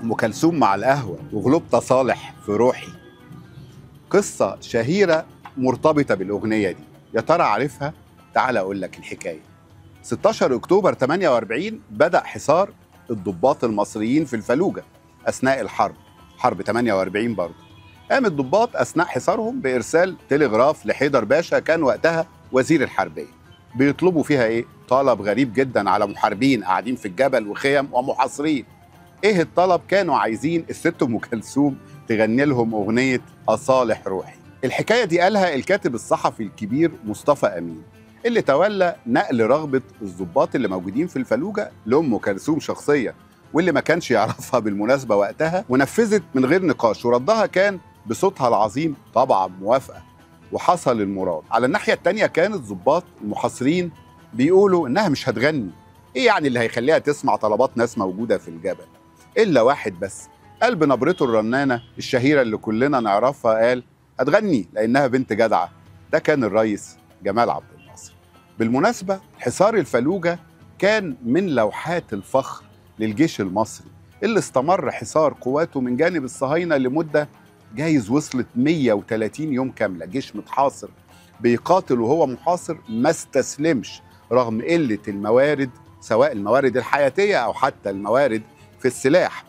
أم كلثوم مع القهوة وغلبت صالح في روحي. قصة شهيرة مرتبطة بالأغنية دي، يا ترى عارفها؟ تعال أقول لك الحكاية. 16 أكتوبر 48 بدأ حصار الضباط المصريين في الفلوجة أثناء الحرب، حرب 48 برضه. قام الضباط أثناء حصارهم بإرسال تلغراف لحيدر باشا، كان وقتها وزير الحربية، بيطلبوا فيها إيه؟ طلب غريب جدا على محاربين قاعدين في الجبل وخيم ومحاصرين. إيه الطلب؟ كانوا عايزين الست أم كلثوم تغني لهم أغنية أصالح روحي. الحكاية دي قالها الكاتب الصحفي الكبير مصطفى أمين، اللي تولى نقل رغبة الضباط اللي موجودين في الفلوجة لأم كلثوم شخصيا، واللي ما كانش يعرفها بالمناسبة وقتها، ونفذت من غير نقاش، وردها كان بصوتها العظيم طبعا موافقة، وحصل المراد. على الناحية التانية كان الضباط المحاصرين بيقولوا إنها مش هتغني، إيه يعني اللي هيخليها تسمع طلبات ناس موجودة في الجبل؟ إلا واحد بس قال بنبرته الرنانة الشهيرة اللي كلنا نعرفها، قال هتغني لأنها بنت جدعة. ده كان الرئيس جمال عبد الناصر. بالمناسبة حصار الفلوجة كان من لوحات الفخر للجيش المصري اللي استمر حصار قواته من جانب الصهاينة لمدة جايز وصلت 130 يوم كاملة. جيش متحاصر بيقاتل وهو محاصر، ما استسلمش رغم قلة الموارد، سواء الموارد الحياتية أو حتى الموارد في السلاح.